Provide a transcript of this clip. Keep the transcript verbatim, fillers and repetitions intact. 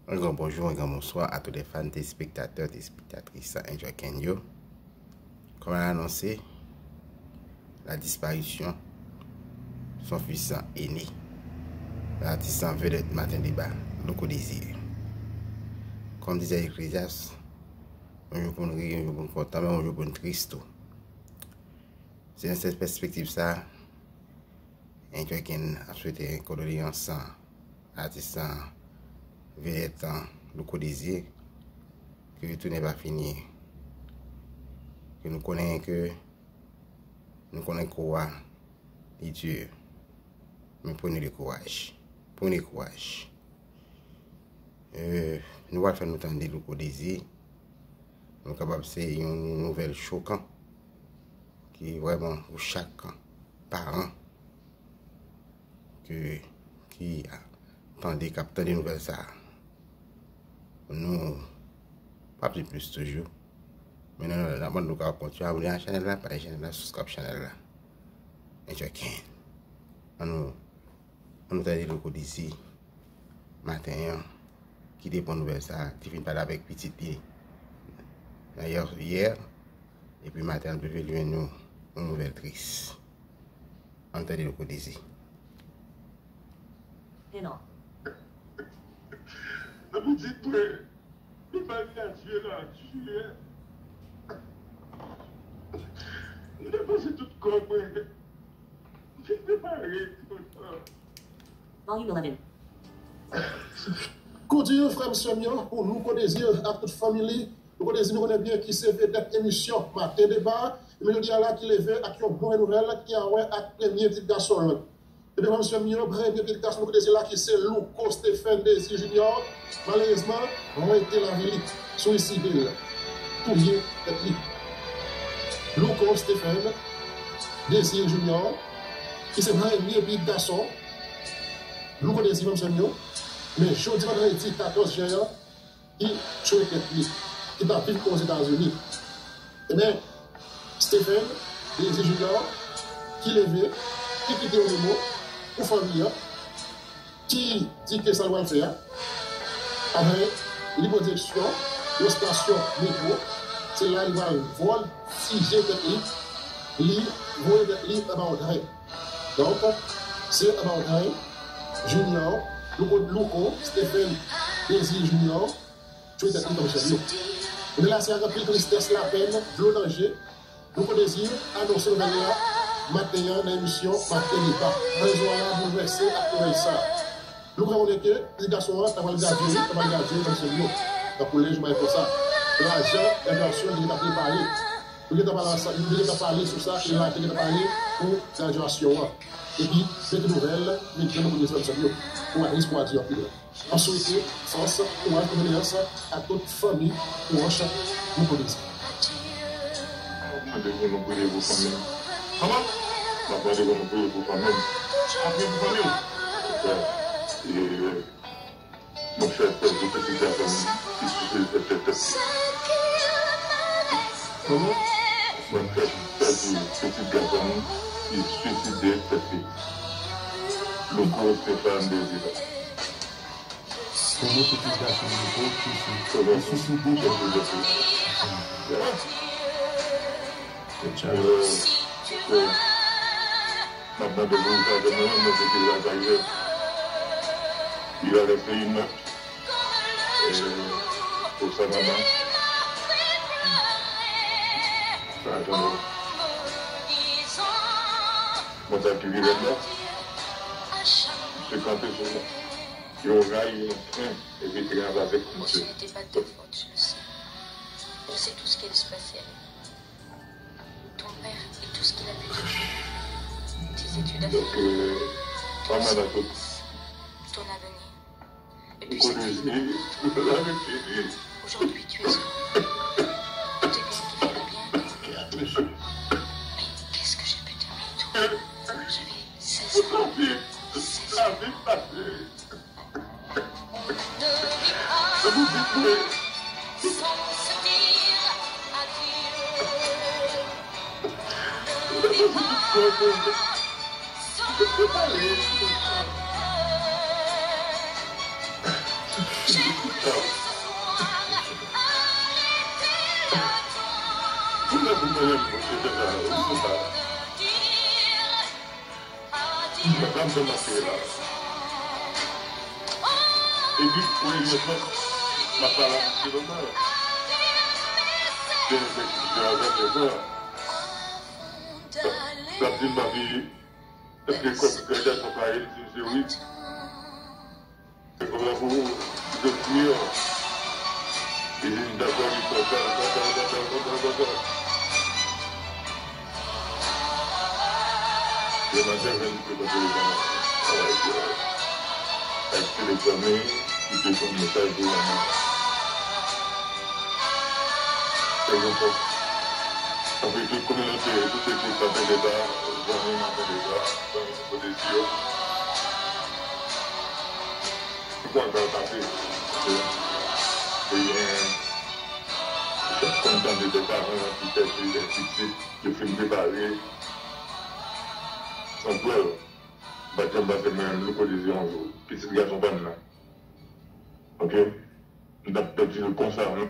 Un grand bonjour, un grand bonsoir à tous les fans, téléspectateurs, téléspectatrices Enjoy Ken yo. Comme à l'annoncé, la disparition son fils aîné, l'artiste vedette Matin Débat, Louko Désir. Comme disait Ecclésiaste, un jour pour nous rire, un jour pour nous content, mais un jour pour nous triste. Se nan sèt pèspektiv sa, Enjoy Ken ap swete kondoleyans atis lan, vedèt lan, Louko Désir, ke tounen pa fini, ke nou konnen ke, nou konnen kou a, li di, men prenez le courage, prenez courage. Euh, nou pral fè nou tande Louko Désir, nou kapab se yon nouvèl chokan ki vrèman pou chak paran ke, ki a, tande, k ap tande nouvèl sa a. Nou p ap di plis toujou. Men nou, n ap mande nou kapab kontinye abòne a chanèl la, pataje chanèl la, subscribe chanèl la. Enjoy Ken. Ann nou, ann nou tande Louko Désir maten an, ki te pran nouvèl sa a, ki fin pale avèk pitit li nan yè, yè, epi maten an, l leve, l jwenn yon, yon nouvèl tris. Ann tande Louko Désir. Enorme. Nan pitit mwen, li pa gadye nan adye. M depanse tout kòb mwen. M fin prepare kontan. Volume eleven. Koudi frè m, sè m yo, pou Louko Désir ak tout fanmi li. Louko Désir, nou konnen byen ki se vedèt emisyon Maten Deba. Epi jodi a la ki leve ak yon move nouvèl ki gen a wè ak premye pitit gason l. Epi frè m, sè m yo, premye pitit gason Louko Désir la ki se Louko Stephen Désir Junior, malerezman, rete lavi li, swiside l, touye tèt li. Louko Stephen Désir Junior, ki se premye pitit gason Louko Désir, frè m, sè m yo, men jodi vandredi katòz jen an, ki tchwe tèt li, ki t ap viv Ozetazini. Ebyen, Stephen Désir Junior, ki leve, ki kite yon memo pou fanmi an, ki di ke sa l pral fè a, apre li pran direksyon yon estasyon metwo, se la li pral vòltije tèt li, li voye tèt li anba yon tren. Donk, se anba yon tren, Junior, Louko, Louko Stephen Désir Junior, tchwe tèt li, frè m, sè m yo. Kounye a la, se ak anpil tristès, lapèn, dlo nan je, Louko Désir anonse nouvèl la maten an nan emisyon Maten Deba. Rezo a boulvèse ak nouvèl sa a. Louko fè konnen ke pitit gason an ta pral gadye li, ta pral gadye li, frè m, sè m yo. Tankou lèj, bagay konsa. Lajan gradyasyon li gentan prepare. Yo gentan pale ansanm, yo gentan pale sou sa, e lajan gentan pare pou gradyasyon an. Epi, bèl nouvèl, men granmoun yo, frè m, sè m yo. Kouraj, kouraj anpil. Mwen swete fòs, kouraj, kondoleyans a tout fanmi pwòch Louko Désir. M ap mande pou nou priye pou fanmi m. Kòman? M ap mande pou nou priye pou fanmi m. Ap priye pou fanmi w? Monchè, pèdi pitit gason m ki swiside tèt li. Kòman? Monchè, pèdi pitit gason m ki swiside tèt li. Louko Stephen Désir. Premye pitit gason Louko ki swi-, ki swiside tèt li. Good job. M ap mande pou nou pardone mwen, mwen se te la kay fè. Il a laissé une note, euh, pour sa maman. Pardon. Mwen sa ki rive la. Se kanpe sou mwen. Yo ray, yo pran, epi tren an pase kòmanse. Dieu n'était pas de faute, je le sais. Je sais tout ce qu'elle souhaite faire. Ton père et tout ce qu'il a pu faire. Tes études à faire. Donk, euh, ton avenir. Et puis cette vie. Aujourd'hui, tu es heureux. Tout est bien qui finit bien. Mais qu'est-ce que j'ai pu t'aimer, toi ? J'avais seize ans. Seize ans. Mwen menm, mwen se sa, wi, se sa. Mwen pa m fè manke la. Epi, oneneman, m ap pale ak misye nòmal. Gen yon fè ki di avè m, lè sa. L ap di m, papi, èske kòb gradasyon pa ye? M di, se wi. Se konsa pou, pou se priye. Li di m dakò, li kontan, kontan, kontan, kontan, kontan. Demen maten, mwen te konte travay pou ak telefòn, ki te konn mesaj pou mwen. Fè yon fòs. Anpe tout kominote, tout ekip, pa pèdi pa, zanmi, pa pèdi pa, zanmi, kote di yo. Poukwa sa pase? Paske, e, chak konn tande de paran ki fè ti pitit, yo fin prepare. San kwè, m pa t janm panse mwen menm, Louko Désir, yon jou, pitit gason pa m nan. Oke? M t ap pèdi l konsa, non?